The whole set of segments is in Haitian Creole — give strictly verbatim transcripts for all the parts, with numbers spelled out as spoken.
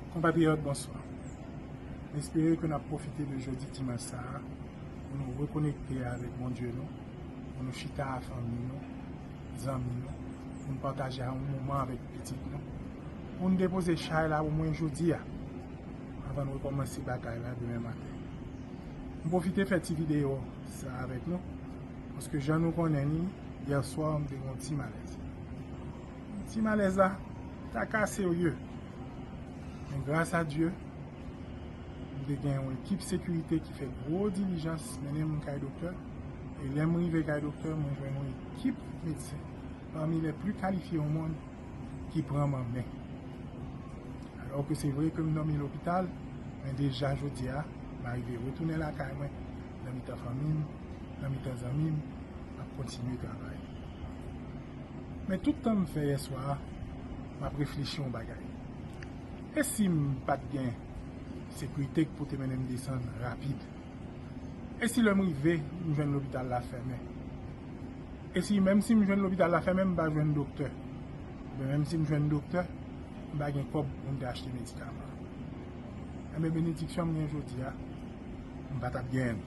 Konpatriyòt, bonswa. M espere ke n ap pwofite de jodi dimanch sa a pou nou rekonekte avèk Bondye nou, pou nou chita a fanmi nou, zanmi nou, pou n pataje yon moman avèk pitit nou, pou n depoze chay la omwen jodi a, anvan n rekòmanse batay la demen maten. M pwofite fè ti videyo sa avèk nou, paske jan nou konnen li, yè swa m te gen yon ti malèz. Ti malèz la ta ka serye. Men gras a Dye, m te gen yon ekip sekirite ki fè gwo dilijans mennen m kay doktè. E lè m rive kay doktè, mwen jwenn yon ekip medsen pami lè pli kalifye o monn ki pran m an men. Alò ke se vre ke m dòmi lopital, men deja jodi a, m arive retounen lakay mwen, nan mitan fanmi m, nan mitan zanmi m, m ap kontinye travay. Men tout tan m fè yè swa a, m ap reflechi yon bagay. E si m pa t gen sekirite k pou te mennen m desann rapid? E si lè m rive, m jwenn lopital la fèmen? E si menm si m jwenn lopital la fèmen, m pa jwenn doktè? Oubyen menm si m jwenn doktè, m pa gen kòb pou m te achte medikaman? Enben, benediksyon m gen jodi a, m pa t ap genyen l.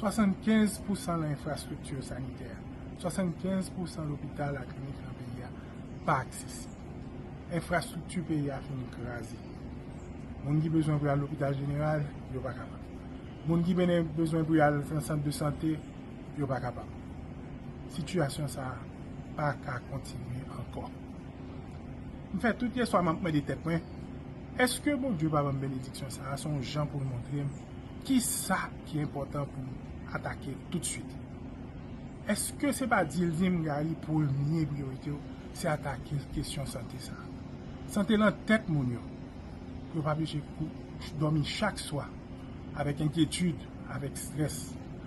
Swasannkenz pousan nan enfrastrikti sanitè, swasannkenz pousan lopital ak klinik nan peyi a pa aksesib. Enfrastrikti peyi a fin kraze. Moun ki bezwen pou y al lopital jeneral, yo pa kapab. Moun ki bene-, bezwen pou y al nan sant de sante, yo pa kapab. Sitiyasyon sa a pa ka kontinye ankò. M fè tout yè swa m ap mande tèt mwen, èske Bondye pa ban m benediksyon sa a, se yon jan pou l montre m kisa ki enpòtan pou m atake toutswit? Èske se pa di l di m, Gary, premye priyorite w, se atake kesyon sante sa a? Sante lan tèt moun yo, pou yo pa bliye kou-, dòmi chak swa avèk enkyetid, avèk estrès.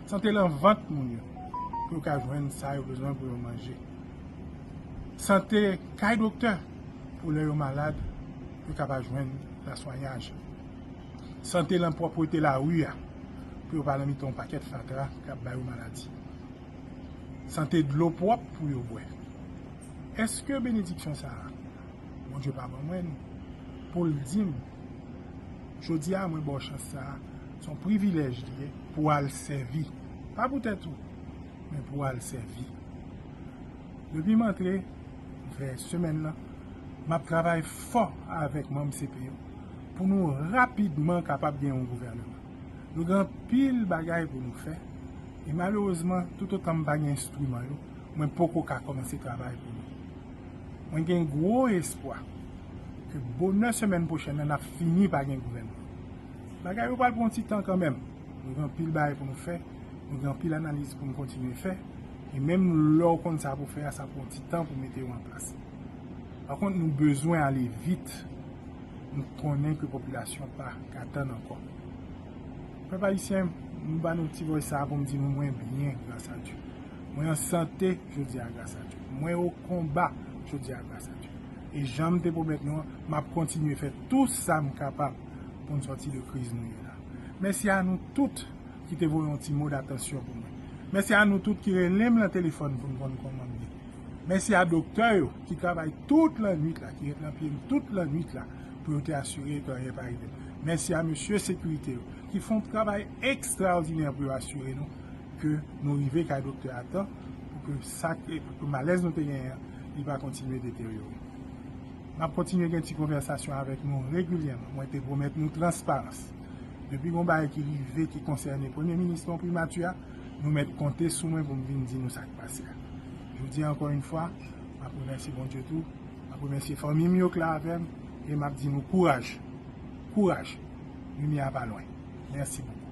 Sante lan vant moun yo, pou yo ka jwenn sa yo bezwen pou yo manje. Sante kay doktè, pou lè yo malad, yo ka pa jwenn laswayaj. Sante lan pwòpte lari a, pou yo pa nan mitan yon pakèt fatra k ap ba yo maladi. Sante dlo pwòp pou yo bwè. Èske benediksyon sa a, Bondye pa ban mwen l pou l di m, jodi a, mwen ba w chans sa a, se yon privilèj li ye pou w al sèvi, pa pou tèt ou, men pou w al sèvi? Depi m antre, fè semèn nan, m ap travay fò avèk manm C P yo pou nou rapidman kapab gen yon gouvèneman. Nou gen anpil bagay pou nou fè, e malerezman, toutotan m pa gen enstriman yo, mwen poko ka kòmanse travay pou nou. Mwen gen gwo espwa ke bonè semèn pwochèn nan, n ap fini pa gen gouvènman. Bagay yo pral pran ti tan kanmenm. Nou gen anpil bagay pou nou fè, nou gen anpil analiz pou nou kontinye fè, e menm lè w konn sa pou fè a, sa pran ti tan pou mete yo an plas. Pa kont, nou bezwen ale vit. Nou konnen ke popilasyon pa ka tann ankò. Pèp ayisyen, m ba nou ti vòy sa a pou m di nou mwen byen, gras a Dye. Mwen an sante jodi a, gras a Dye. Mwen o konba jodi a, gras a Dye. E jan m te pwomèt nou an, m ap kontinye fè tou sa m kapab pou n sòti de kriz nou ye la. Mèsi a nou tout ki te voye yon ti mo datansyon pou mwen. Mèsi a nou tout ki rele m nan telefòn pou n konn kòman m ye. Mèsi a doktè yo ki travay tout lannwit la, ki ret nan pye m tout lannwit la pou yo te asire ke anyen pa rive m. Mèsi a mesye sekirite yo ki fè yon travay ekstraòdinè pou yo asire nou ke nou rive kay doktè a tan pou ke sa, pou ke malèz nou te genyen an, li pa kontinye deteryore. M ap kontinye gen ti konvèsasyon avèk nou regilyèman. Mwen te pwomèt nou transparans. Depi gon bagay ki rive ki konsène Premye Minis lan, Primati a, nou mèt konte sou mwen pou m vin di nou sa k pase a. Jodi a, ankò yon fwa, m ap remèsye Bondye tou, m ap remèsye fanmi m yo k la avè m, e m ap di nou kouraj. Kouraj. Limyè a pa lwen. Mèsi bokou.